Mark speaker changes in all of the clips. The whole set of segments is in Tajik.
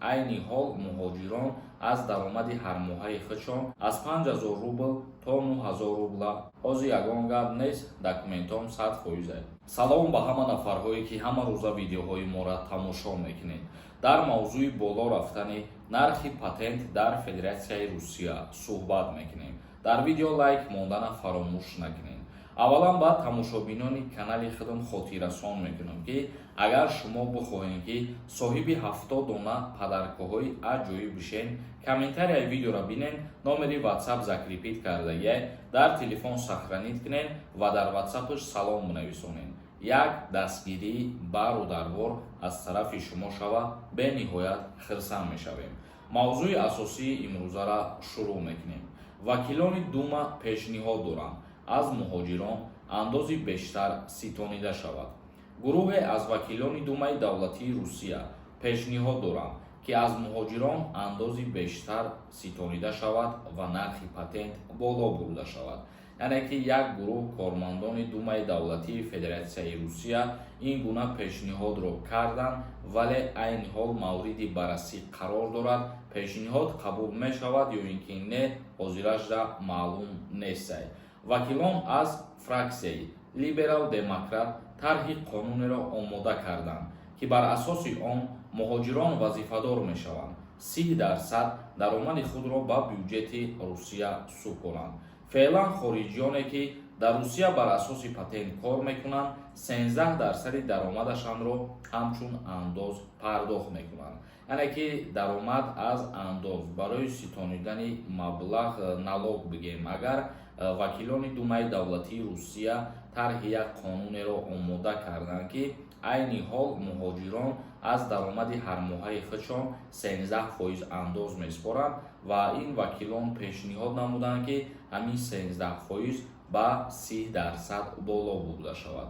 Speaker 1: Айни ҳол муҳоҷирон аз даромади ҳармоҳаи худшон аз 5000 рубл то 9000 рубла. Ҳозир ягон гап нест, документом 100%. Салом ба ҳама нафарҳое, ки ҳама рӯза видеоҳои моро тамошо мекунед. Дар мавзӯи боло рафтани нархи патент дар Федератсияи Русия суҳбат мекунем. Дар видео лайк мондана фаромӯш накунед. Аввалан ба тамошобинони канали худам хотиррасон мекунам, ки агар шумо бихоҳем, ки соҳиби 70 дона подаркаҳои аҷоиб бишен, комментарияи видеоро бинен, номери WhatsApp закрепить кардагия, дар телефон сохранить кунен ва дар WhatsAppш салом бинависонед. Як дастгирии бару дарвор аз тарафи шумо шава, бениҳоят хирсанд мешавем. Мавзӯи асосии имрӯзара шурӯъ мекунем. Вакилони Дума пешниҳод доранд, аз муҳоҷирон андози бештар ситонида шавад. Гурӯҳе аз вакилони Думаи давлатии Русия пешниҳод доранд, ки аз муҳоҷирон андози бештар ситонида шавад ва нархи патент боло бурда шавад. Яъне ки як гурӯҳ кормандони Думаи давлатии Федератсияи Русия ин гуна пешниҳодро карданд, вале айни ҳол мавриди баррасӣ қарор дорад. Пешниҳод қабул мешавад ё ин ки не, ҳозирашда маълум нестай. Вакилон аз фраксияи либерал-демократ тарҳи қонунеро омода карданд, ки бар асоси он муҳоҷирон вазифадор мешаванд 30% даромади худро ба бюҷети Русия супоранд. Феълан хориҷиёне, ки дар Русия бар асоси патент кор мекунанд, 13 дарсади даромадашонро ҳамчун андоз пардохт мекунанд. Яъне ки даромад аз андоз барои ситонидани маблағ, налог бигем агар, вакилони Думаи давлатии Русия тарҳи як қонунеро омода карданд, ки айни ҳол муҳоҷирон аз даромади ҳармоҳаи худшон 13% андоз месупоранд ва ин вакилон пешниҳод намуданд, ки ҳамин 13% ба 30% боло бурда шавад.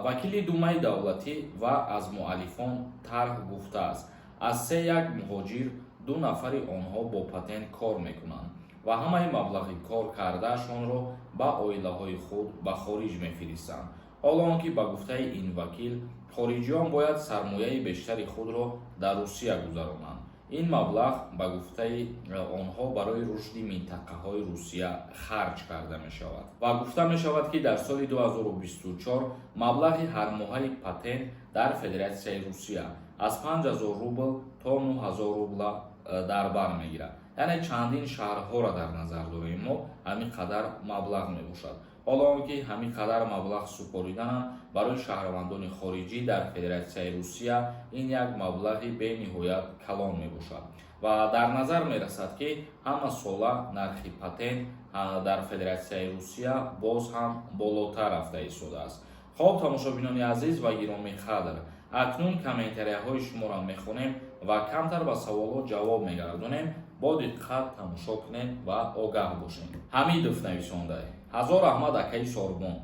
Speaker 1: Вакили Думаи давлатӣ ва аз муаллифон тарҳ гуфтааст, аз се як муҳоҷир ду нафари онҳо бо патент кор мекунанд ва ҳамаи маблағи кор кардаашонро ба оилаҳои худ ба хориҷ мефиристанд. Ҳоло он ки, ба гуфтаи ин вакил, хориҷиён бояд сармояи бештари худро дар Русия гузаронанд. Ин маблағ, ба гуфтаи онҳо, барои рушди минтақаҳои Русия харҷ карда мешавад. Ва гуфта мешавад, ки дар соли 2024 маблағи ҳармоҳаи патент дар Федератсияи Русия аз 5000 рубл то 9000 рубла дар бар мегирад. Яъне чандин шаҳрҳоро дар назар дорем мо, ҳамин қадар маблағ мебошад. Ҳоло он ки ҳамин қадар маблағ супориданам барои шаҳрвандони хориҷӣ дар Федератсияи Русия ин як маблағи бениҳоят калон мебошад ва дар назар мерасад, ки ҳама сола нархи патент дар Федератсияи Русия боз ҳам болотар рафта истодааст. Хоб, тамошобинони азиз ва гиромиқадр, акнун комментарияҳои шуморо мехонем ва камтар ба саволҳо ҷавоб мегардонем. Бо диққат тамошо кунед ва огаҳ бошед. Ҳамидов нависонда: «Ҳазор раҳмат, акаи Сорбон,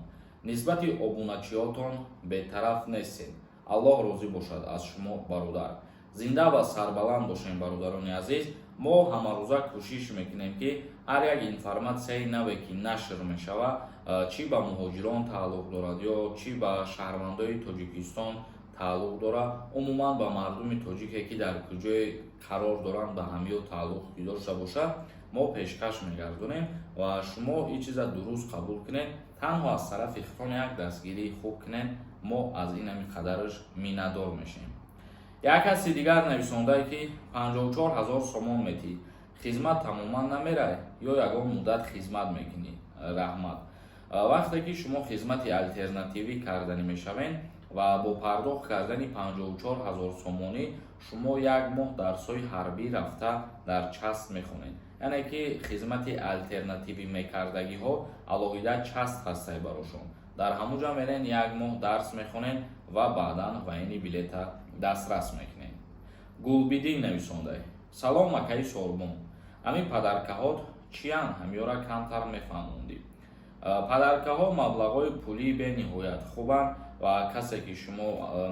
Speaker 1: нисбати обуначиётон бетараф нестед. Аллоҳ розӣ бошад аз шумо, бародар. Зинда ва сарбаланд бошем.» Бародарони азиз, мо ҳамарӯза кӯшиш мекунем, ки ҳар як информатсияи наве, ки нашр мешавад, чӣ ба муҳоҷирон тааллуқ дорад ё чӣ ба шаҳрвандои Тоҷикистон тааллуқ дорад, умуман ба мардуми тоҷике, ки дар куҷое қарор доранд, ба ҳамиё тааллуқ ки дошта бошад, мо пешкаш мегардонем ва шумо ин чиза дуруст қабул кунед. Танҳо аз тарафи худтон як дастгирии хуб кунед, мо аз ин ҳами қадараш миннатдор мешавем. Як каси дигар нависондае, ки 54 ҳазор сомон метӣ, хизмат тамоман намерай ё ягон муддат хизмат мекунӣ? Раҳмат. Вақте ки шумо хизмати алтернативӣ карданӣ мешавед ва бо пардохт кардани 54 ҳазор сомонӣ шумо як моҳ дарсҳои ҳарбӣ рафта дар часть мехонед. Яъне ки хизмати алтернативӣ мекардагиҳо алоҳида часть ҳастай барошон. Дар ҳамун ҷо мерен, як моҳ дарс мехонед ва баъдан военный билета дастрас мекунед. Гулбидин нависондай: «Салом, акаи Сорбон, ҳамин подаркаҳот чиян? Ҳамёра камтар мефаҳмондӣ». Подаркаҳо маблағҳои пулии бениҳоят хубанд ва касе ки шумо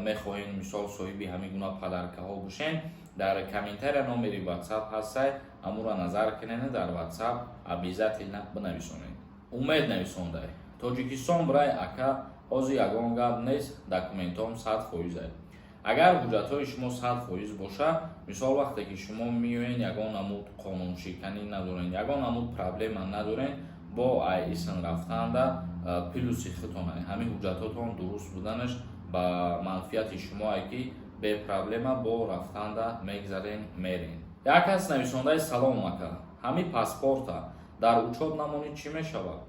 Speaker 1: мехоҳед, мисол, соҳиби ҳамин гуна подаркаҳо бошед, дар комментария номери WhatsApp ҳастай, ҳамуро назар кунед, дар WhatsApp обязательно бинависонед. Умед нависондай: «Тоҷикистон брай, ака, ҳозир ягон гап нест, документом 100%». Агар ҳуҷҷатҳои шумо 100% боша, мисол, вақте ки шумо меоен, ягон намуд қонуншиканӣ надорен, ягон намуд проблема надорен, бо айсн рафтанда плюси худтон. Ҳамин ҳуҷҷатҳотон дуруст буданаш ба манфиати шумое, ки бепроблема бо рафтанда мегзарен, мерен. Як кас нависондаи: «Салом, ака, ҳамин паспорта дар учёт намонӣ, чӣ мешавад?»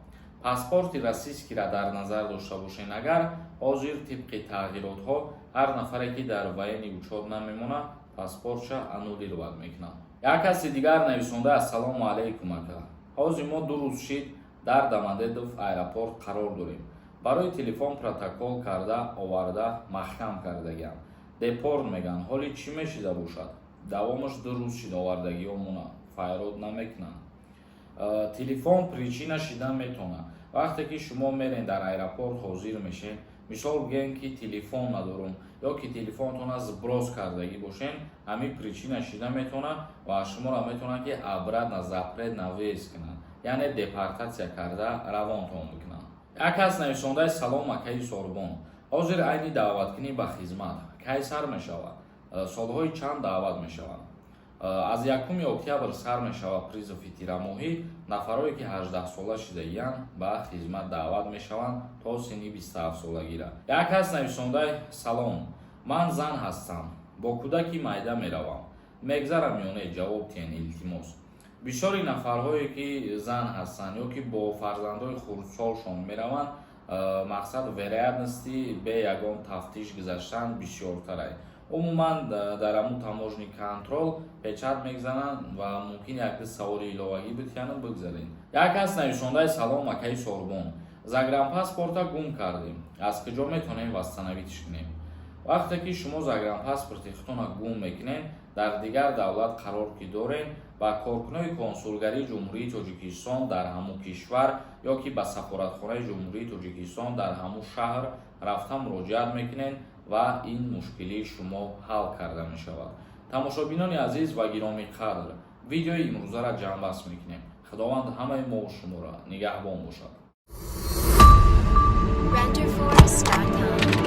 Speaker 1: Паспорти российскийра дар назар дошта бошен. Агар ҳозир тибқи тағйиротҳо ҳар нафаре, ки дар военный учёт намемонад, паспортша аннулировать мекунад. Як каси дигар нависонда: «Ассалому алайкум, ака, ҳозир мо 2 рӯз шид дар Домодедово аэропорт қарор дорем. Барои телефон протокол карда оварда маҳкам кардагиам, депорт меган. Ҳоли чӣ мешида бошад?» Давомаш 2 рӯз шид, овардагиёмона файрод намекунанд. Телефон причина шида метавонад. Вақте ки шумо мерен, дар аэропорт ҳозир мешен, мисол, бигӯем, ки телефон надорум ё ки телефонтона сброс кардагӣ бошен, ҳамин причина шида метавонад ва шуморо метавонад, ки обратно запрет на въезд кунанд, яъне депортатсия карда равонтон бикунанд. Як кас нависондаи: «Салом, акаи Сорбон, ҳозир айни даъваткунӣ ба хизмат кай сар мешавад, солҳои чанд даъват мешаванд?» Аз 1 октябр сар мешавад призыви тирамоҳӣ. Нафарое, ки 18сола шидагиянд, ба хизмат даъват мешаванд то синни 27солагира. Як кас нависондаи: «Салом, ман зан ҳастам, бо кӯдаки майда меравам, мегзарам ё не? Ҷавоб тиҳен, илтимос». Бисёри нафарҳое, ки зан ҳастанд ё ки бо фарзандҳои хурдсолшон мераванд, мақсад, вероятности бе ягон тафтиш гузаштан бисёртарай. Умуман, дар ҳамун таможенный контроль печать мегзананд ва мумкин як саволи иловагӣ битиҳанду бигзаред. Як кас нависондаи: «Салом, акаи Сорбон, загранпаспорта гум кардем, аз куҷо метавонем восстановитьш кунем?» Вақте ки шумо загранпаспорти худтона гум мекунед, дар дигар давлат қарор ки дорем, ба коркунои консулгарии Ҷумҳурии Тоҷикистон дар ҳамун кишвар ё ки ба сафоратхонаи Ҷумҳурии Тоҷикистон дар ҳамун шаҳр рафта муроҷиат мекунед ва ин мушкилии шумо ҳал карда мешавад. Тамошобинони азиз ва гиромӣ қадр, видеои имрӯзаро ҷамъбаст мекунем. Худованд ҳамаи мову шуморо нигаҳбон бошад.
Speaker 2: Renderforest.com.